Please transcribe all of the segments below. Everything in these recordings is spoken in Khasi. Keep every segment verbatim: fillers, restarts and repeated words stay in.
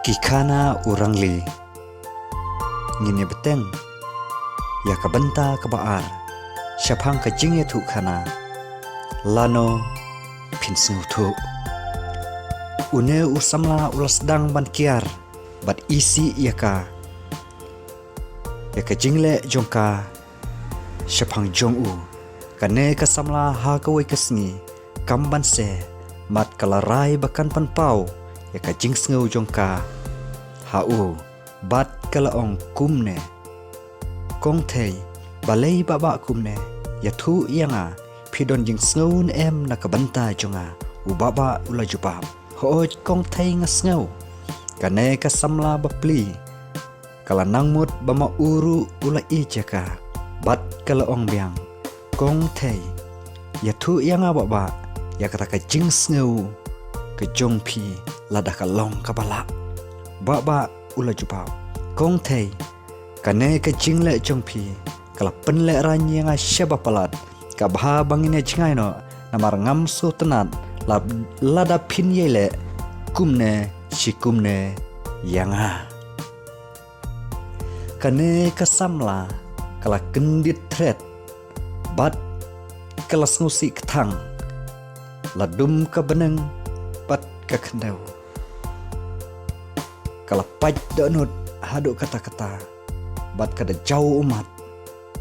Ki khana u rangli. Ngin ïa bteng ïa ka bynta kaba ar shaphang ka jingïathuhkhana. Lano phin sngewthuh? Une u samla u la sdang ban kiar bad isih ïa ka, ïa ka jingleh jong ka shaphang jong u. Kane ka samla ha kawei ka sngi kam banse, bad ka la rai ba kan pynpaw ïa ka jingsngew jong ka ha u, bad ka la ong kumne: Kong Thei, balei Bahbah kumne? Ïathuh ïa nga, phi don jingsngew ne em na ka bynta jong nga? U Bahbah u la jubab: Hooid Kong Thei, nga sngew. Kane ka samla bapli ka la nang mut ba ma u ruh u la ïeit ïa ka, bad ka la ong biang: Kong Thei, ïathuh ïa nga Bahbah ïa kata ka jingsngew ka jong phi, lada ka long kaba lah. Bahbah u la jubab: Kong Thei, kane ka jingleh jong phi ka la pynlehraiñ ïa nga shibun palat. Ka bha ba ngin ïa jngai noh, namar ngam sngewtynnat la, lada phin ïai leh kumne shi kumne ïa nga. Kane ka samla ka la kyndit thret bad ka la sngewsih kthang, la dum ka bneng bad ka khyndew. Ka la pait dohnud haduh katta katta bad ka da jaw ummat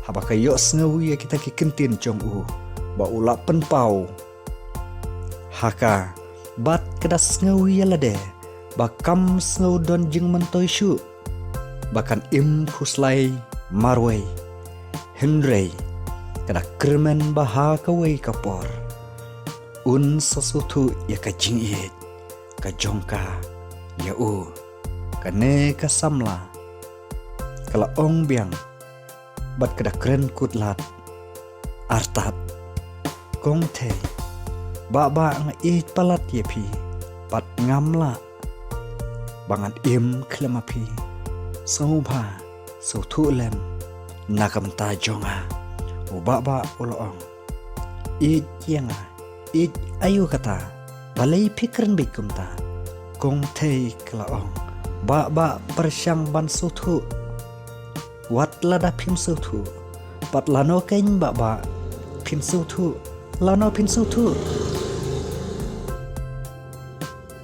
haba ka ïohsngew ïa kita ki ktien jong u ba u la pynpaw ha ka, bad ka da sngew ïa lade ba kam sngew don jingmyntoi shuh ba kan im khuslai marwei. Hynrei ka da kyrmen ba ha kawei ka por un sa sngewthuh ïa ka jingïeit ka jong ka ïa u. Kane ka samla ka la ong biang bad ka da kren kut lad artat: Kong Thei, Bahbah nga ïeit palat ïa phi bad ngam lah ba ngan im khlem ma phi. Sngewbha sngewthuh lem na ka bynta jong nga. U Bahbah u la ong: Ïeit ïa nga, ïeit aïu kata? Balei phi kren beit kumta? Kong Thei, ka la ong, Bahbah pyrshang ban sngewthuh. Wat lada phim sngewthuh pat, lano keiñ Bahbah phin sngewthuh? Lano phin sngewthuh?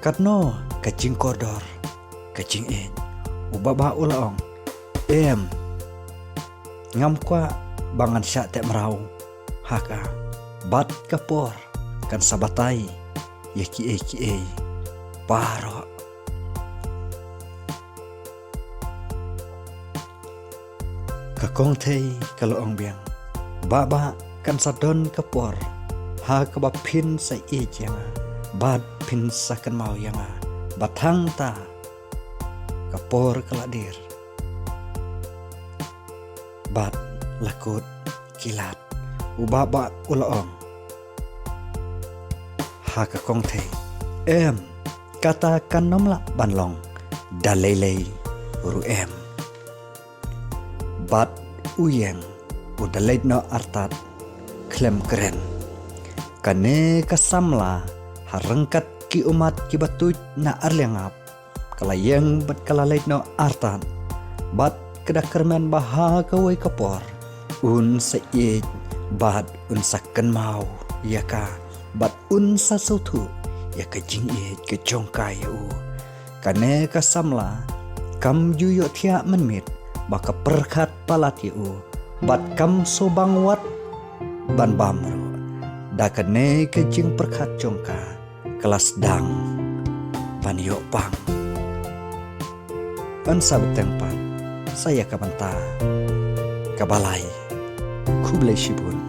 Katno ka jingkordor ka jingïeit? U Bahbah u la ong: Em, ngam kwah ba ngan shah teh mraw ha ka, bad ka por kan sa batai ïa kiei kiei baroh. Ka Kong Thei ka la ong biang: Bahbah, kan sa don ka por ha kaba phin sa ïeit ïa nga bad phin sa kynmaw ïa nga. Bad hangta ka por ka la dier bad la kut ki lad. U Bahbah u la ong ha ka Kong Thei: Em, kata kan ym lah ban long da lei lei ruh em. Bad u ïeng u da leit noh artat khlem kren. Kane ka samla, ha ryngkat ki ummat kiba tuid na ar liang ap, ka la ïeng bad ka la leit noh artat. Bad ka da kyrmen ba ha kawei ka por un sa ïeit bad un sa kynmaw ïa ka bad un sa sngewthuh ïa ka jingïeit ka jong ka ïa u. Kane ka samla kam ju ïohthiah mynmiet ba ka pyrkhat palat ïa u bad kam sngewbang wat ban bam ruh. Da kane ka jingpyrkhat jong ka, ka la sdang ban ïoh pang. Yn sa bteng pat sa ïa ka bynta kaba lai. Khublei shibun.